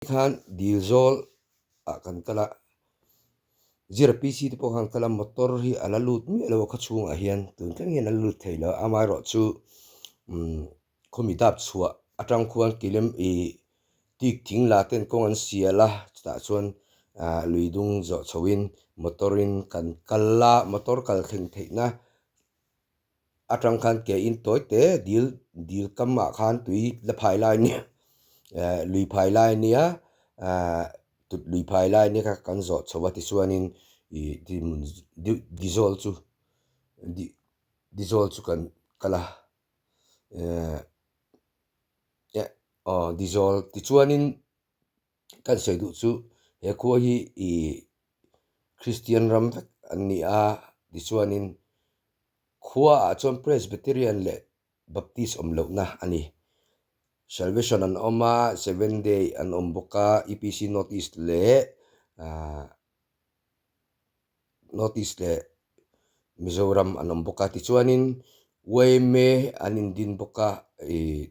Khan dil zawl ah kan kal a, zira PC te pawh khan kal a, motor hi a la lut miah lo a khaw chhungah hian tun thleng hian a la lut thei lo a, amaherawhchu umm khawmi dap chhuah atang khuan kilem ih tik thing la ten kawng an sial a, chutah chuan ah lui dung zawh chho in motor in kan kal a, motor kal thleng theihna atang khan ke in tawi te dil dil kam ah khan tui la phai lai nia eh lui phai lai nia ah tut lui phai lai nia kha kan zawh chho a tichuanin ih dizawl chu dizawl chu kan kal a eh eh aw dizawl tichuanin kan sawi duh chu he khua hi ih Kristian ram vek an ni a tichuanin khuaah chuan Presbyterian leh Baptist awm lohna a ni. Salvation an awm a, Seventh Day an awm bawk a, EPC North East leh ahh North East leh Mizoram an awm bawk a tichuanin yma an indin bawk a ih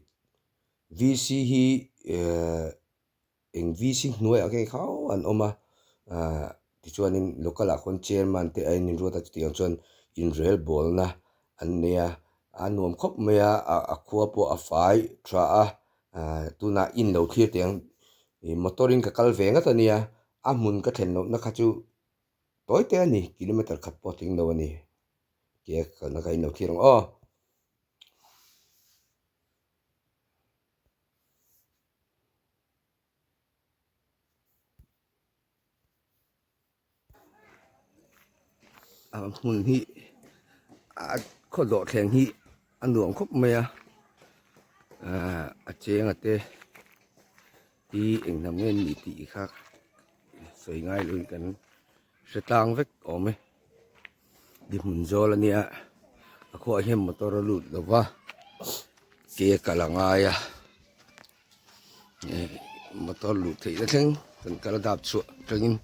VC hi ehh eng VC hnuaiah nge khau an awm a ahh tichuanin local ah khawn chairman te a inruat a chutiang chuan inrel bawlna an nei a a nuam khawp mai a a khua pawh a fai tha a ahh tunah in lo thlir teh ang ih motor in ka kal ve ngat a nia a hmun ka thlen lohna kha chu tawi te a ni kilometer khat pawh a tling lo a ni tia kalna kha in lo thlir ang aw. A hmun hi a khaw dawh thleng hi a nuam khawp mai a ahh a cheng a te hi eng hnam nge ni tih kha sawi ngai loin kan hre tlang vek awm e. Di hmun zawl a nia a khuaah hian motor a lut lo va ke a kal a ngai a eh motor luh theih na thleng kan kal a dap chhuah atangin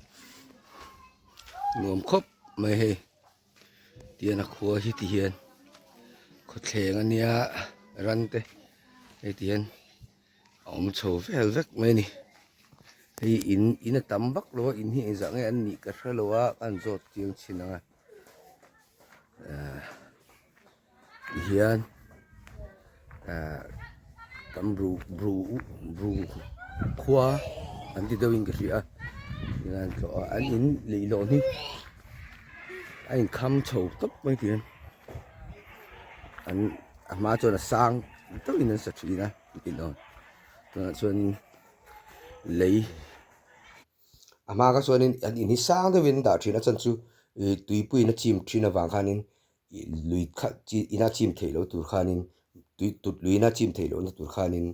nuam khawp mai hei tihian a khua hi ti hian khawthleng a nia ran te hei ti hian a awm chho vel vek mai a ni hei in in a tam vak lo a in hi engzah nge an nih ka hre lo a ka han zawt chiang chhin ang a ahh tihian ahh kan bru bru bru khua an ti deuhin ka hria a tihian an tlawh a an in leihlawn hi a inkham chho tawp mai tihian an a hma chuan a sang deuhin an sa thin a tunah chuanin lei a hma kha chuanin an in hi sang deuhin an dah thin a chhan chu ih tuipuiin a chim thin avang khanin ih lui kha chi ina chim theih loh tur khanin tui tut luiin a chim theih lohna tur khanin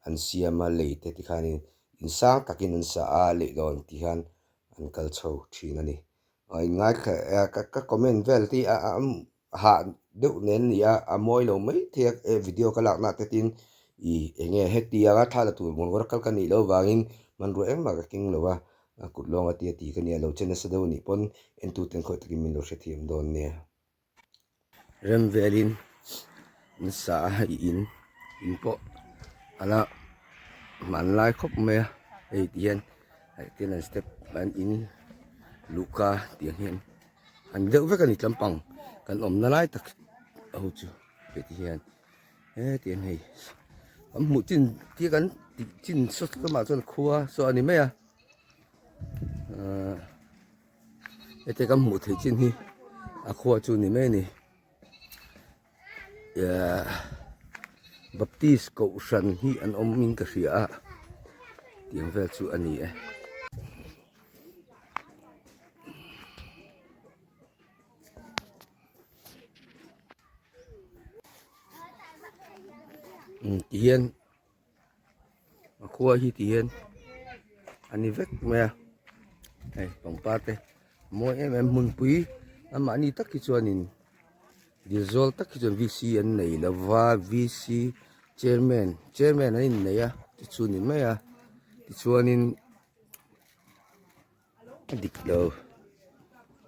an siam a lei te tikhanin in sang takin an sa a leihlawn ti hian an kal chho thin a ni a inngaithla ka comment vel te hi a hah deuh nen a ni a, a mawi lo mai thei a he video ka lakna ah te tin ih eng nge heti anga thla la tur hmanrua kal ka nih loh avangin hmanrua engmah ka keng lo a, a kut lawng a tia tih ka nia lo che nasa deuh a nih pawn entuten khawi takin min lo hrethiam dawn nia. Rem velin an sa a hei in in pawh a la hmanlai khawp mai a hei ti hian hei tin an step an in luhka tiang hian. An deuh vek a ni tlampang kan awmna lai tak ho chu heti hian heti hian hei kan hmuh chin tia kan tih chin saw lamah chuan khua saw a ni mai a ahh heti kan hmuh theih chin hi a khua chu a ni mai a ni ehh baptist kohhran hi an awm in ka hria a tiang vel chu a ni e. Ti hian a khua hi ti hian a ni vek mai a hei pangpar te a mawi em em hmunpui a mahni tak hi chuanin dil zawl tak hi chuan VC an nei lo va VC chairman chairman an innei a tichu ni mai a tichuanin. A dik lo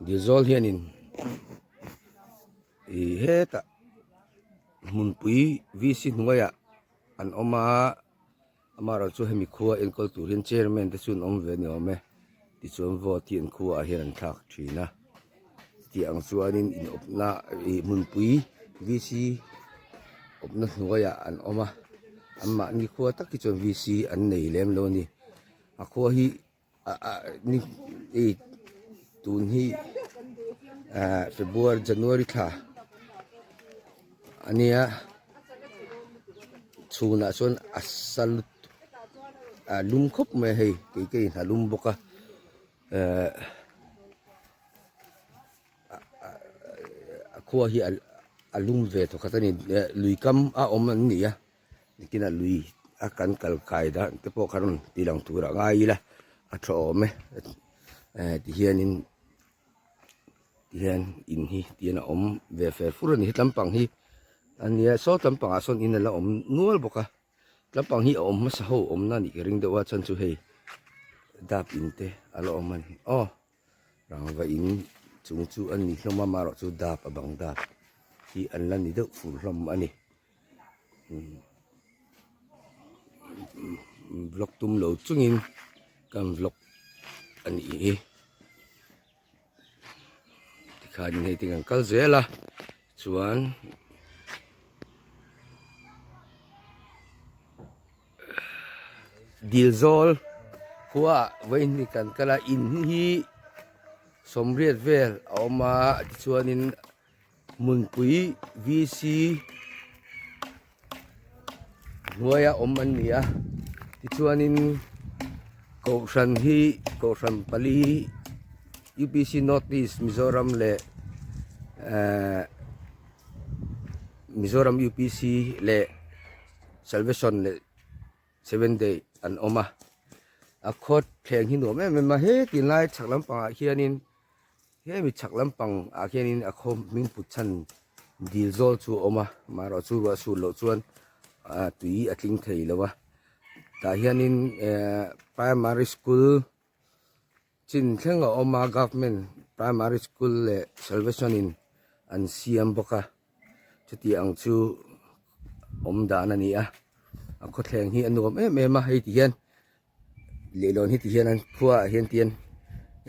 Dilzawl hianin ih hetah hmunpui VC hnuaiah an awm a. Amaherawhchu hemi khua enkawl tur hian chairman te chu an awm ve a ni awm e. Tichuan vote hi an khuaah hian an thlak thin a. Tih ang chuanin inawpna ih hmunpui VC awpna hnuaiah an awm a. Anmahni khua tak hi chuan VC an nei lem lo a ni. A khua hi ni ih tun hi ah February January thla a nia chhunah chuan a sa lutuk a lum khawp mai a hei kei ka inha lum bawk a eh a khua hi a lum ve thawkhat a ni lui kam a awm an ni a. Nikinah lui a kan kal kai dan te pawh kha rawn ti lang tur a ngai ila a tha awm e eh ti hianin ti hian in hi tihian a awm ve fer fur a ni he tlampang hi a nia saw tlampangah sawn in a la awm nual bawk a tlampang hi a awm hmasa ho awmna a nih ka ring deuh a chuan chu hei dap in te a la awm a ni aw. Rangva in chung chu a ni hlawm a amaherawh chu dap a bang dap hi an la ni deuh fur hlawm a ni vlog tum lo chungin kan vlog a nih hi tikhanin hei te kan kal zel a chuan. Dil zawl khua vawiin kan kal a in hi sawmriat vel a awm a tichuanin hmunpui VC hnuaia awm an ni a tichuanin kohhran hi kohhran pali UPC North East Mizoram leh ehh Mizoram UPC leh Salvation leh Seven Day an awm a, a khawt thleng hi nuam em em a, he tinlai chhak lampangah hianin hemi chhak lampang ah hianin a khaw hming put chhan dil zawl chu a awm a, amaherawh chu ruah sur loh chuan ah tui a tling thei lo a, tah hianin eh primary school chin thleng a awm a government primary school leh salvation in an siam bawk a chuti ang chu awm dan a ni a a khawthleng hi a nuam em em a hei ti hian leihlawn hi ti hian an khua ah hian tian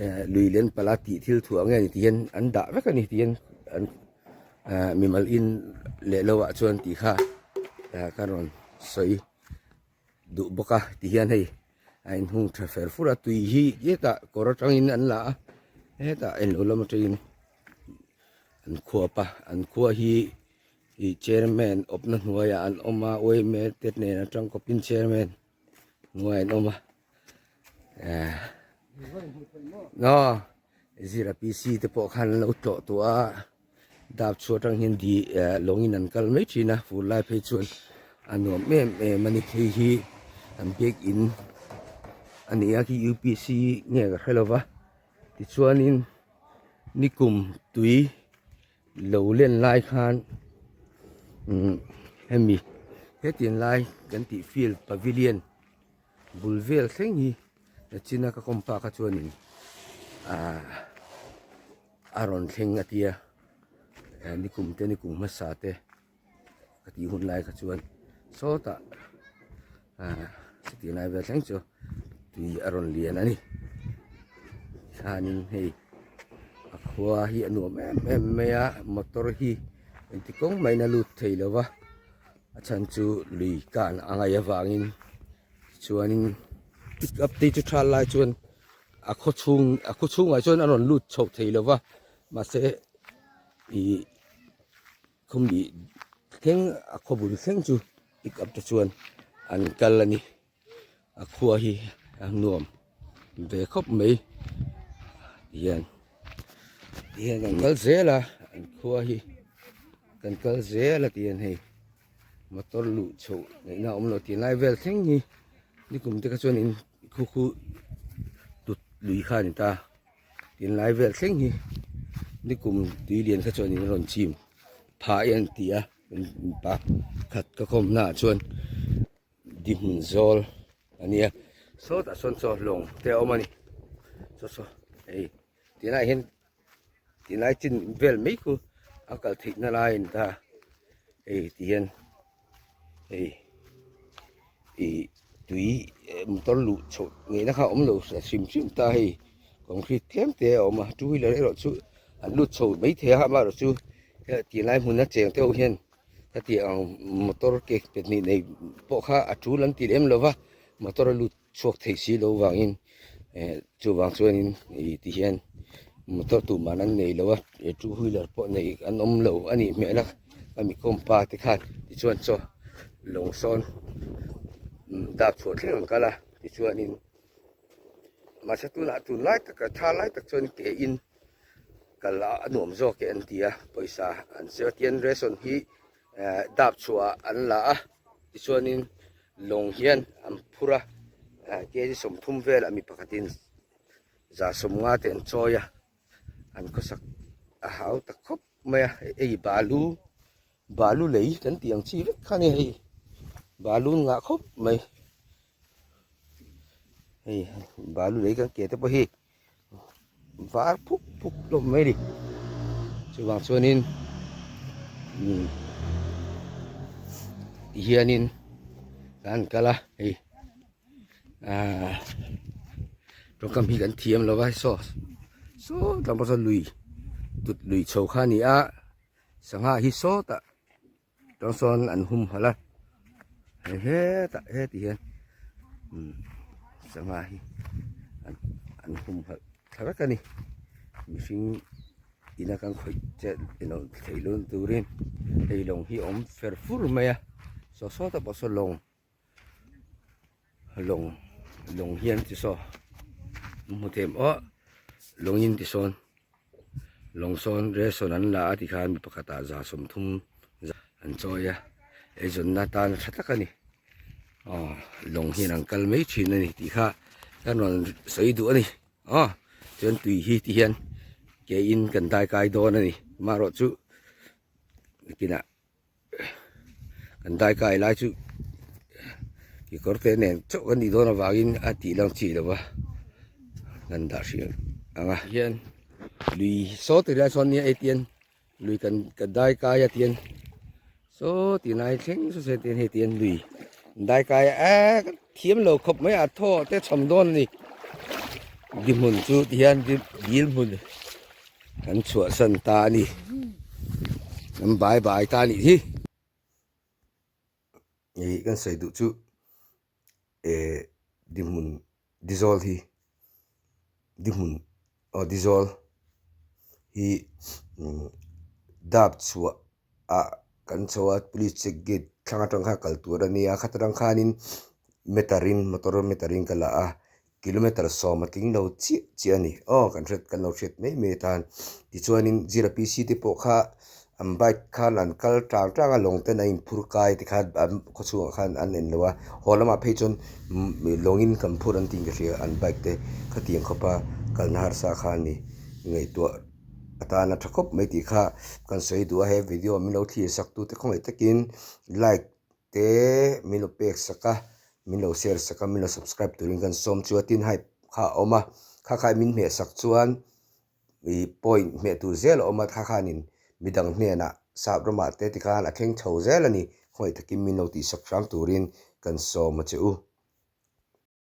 eh lui len pala tih thil thuah nge ni ti hian an dah vek a ni ti hian an eh mimal in leh lo ah chuan tih kha eh ka rawn sawi. duh bawk a ti hian hei a inhung tha fer fur a tui hi hetah kawr atangin an la a hetah englo lam atangin an khuap a an khua hi ih chairman awpna hnuaiah an awm a yma te nen atang kawpin chairman hnuaiah an awm a eh aw zira PC te pawh khan an lo tlawh tawh a. Dap chhuah atang hian di eh lawngin an kal mai thin a fur lai phei chuan a nuam em em a ni hei hi an biakin a ni a khi UPC nge ka hre lova tichuanin nikum tui lo len lai khan umm hemi hetiang lai kan tih field pavilion bul vel thleng hi nachina ka kawm pa kha chuanin ahh. A rawn thleng a tia eh nikum te nikum hmasa te ka tih hun lai kha chuan sawtah ah chuti lai vel thleng chu tui a rawn lian a ni chuanin hei a khua hi a nuam em em mai a motor hi engti kawng mahin a lut thei lo va a chhan chu lui kan a ngaih avangin chuanin pick up te chu tha lai chuan. A khaw chhung a khaw chhungah chuan a rawn lut chhoh thei lo va mahse ih khawmi thleng a khaw bul thleng chu pick up te chuan an kal a ni a khua hi a nuam ve khawp mai tihian tihian an kal zel a an khua hi kan kal zel a tihian hei motor luh chhoh ngaihna a awm lo tih lai vel thleng hi nikum te kha chuan in Khu khu tut lui kha a ni ta tinlai vel thleng hi nikum tui lian kha chuan in rawn chim phah hi an ti a pa khat ka khawm naah chuan di hmun zawl a nia sawtah sawn chaw hlawng te a awm a ni saw saw hei tunah hian tinlai chin vel mai khu a kal theih na lai a ni ta hei ti hian hei ih. Tui motor luh chhoh ngeihna kha a awm lo hrim hrim ta hei concrete tlem te a awm a two wheeler erawh chu an lut chho mai thei a amaherawh chu tilai hmuna cheng te ho hian hetiang ang motor ke pahnih nei pawh kha a tul an ti lem lo va motor a lut chhuak thei si lo vangin eh chuvang chuanin ih ti hian motor tumah an nei lo a two wheeler pawh nei an awm lo a nih hmel a a mi kawmpa te khan tichuan chaw lawng sawn dap chhuah thleng an kal a tichuanin mahse tunah tunlai tak tha lai tak chuan ke in kal a nuam zawk e an ti a pawisa an sir tian ration hi eh dap chhuah an la a tichuanin lawng hian an phur a eh kg 30 velah mi pakhatin za 50 te an chawi a an khawsak a hau ta khawp mai a hei balu balu lei kan tih ang chi vek kha a ni hei balu an ngah khawp mai hei balu lei kan ke te pawh hi var phuk phuk hlawm mai a ni chuvang chuanin umm tihianin kan kal a hei ahh tawngkam hi kan thiam lo va saw saw tlangval saw lui tut lui chho kha a ni a sangha hi sawtah tang sawn an hum halh a hei hetah heti hian umm sangha hi an an hum halh thla vek a ni mihring ina kan khawih chet ilo theih lun turin hei lawng hi a awm fer fur mai a saw sawtah pawh saw lawng lawng lawng hian ti saw hmu thei em aw lawngin ti sawn lawng sawn ration an la a tikhan mi pakhatah 30 an chawi a eizawnna tan tha tak a ni aw lawng hian an kal mai thin a ni tih kha kan rawn sawi duh a ni aw chuan tui hi ti hian ke in kan dai kai dawn a ni amaherawh chu nakinah. Kan dai kai lai chu kekawr te nen chauh kan nih dawn avangin a tih lang chi lo va kan dah hrih ang a hian lui saw ti lai sawn nia etian lui kan ka dai kai a tian saw ti lai thleng saw saw tian hei tian lui dai kai a ka thiam lo khawp mai a thaw te chhawm dawn a ni di hmun chu ti hian dil hmun Kan chhuahsan ta a ni. Kan bai bai ta a nih hi. Hei kan sawi duh chu eh dinhmun dizawl hi dinhmun aw dizawl hi dap chhuah ah kan chho a police check gate thlang atang khan kal tur a nia khat atang khanin meter in motor meter in ka la a kilometer 10 a tling lo chiah chiah a ni aw kan hriat kan lo hriat mai mai atan tichuanin zira PC te pawh kha an bike khan an kal tang tang a lawng ten a inphur kai te khan an khawchhungah khan an en lo a haw lamah phei chuan lawngin kan phur an tih ka hria an bike te khatiang khawpa kalna harsa kha a ni ngaihtuah. Atana tha khawp mai tih kha kan sawi duh a he video min lo thlir sak tute khawngaih takin like te min lo pek sak a min lo share sak a min lo subscribe turin kan sawm chu a tin hype kha a awm a kha kha min hmeh sak chuan ih point hmeh tur zel a awm a kha khanin midang hnenah sap ramah te tikhan a thleng chho zel a ni khawngaih takin min lo tih sak hram turin kan sawm a che u.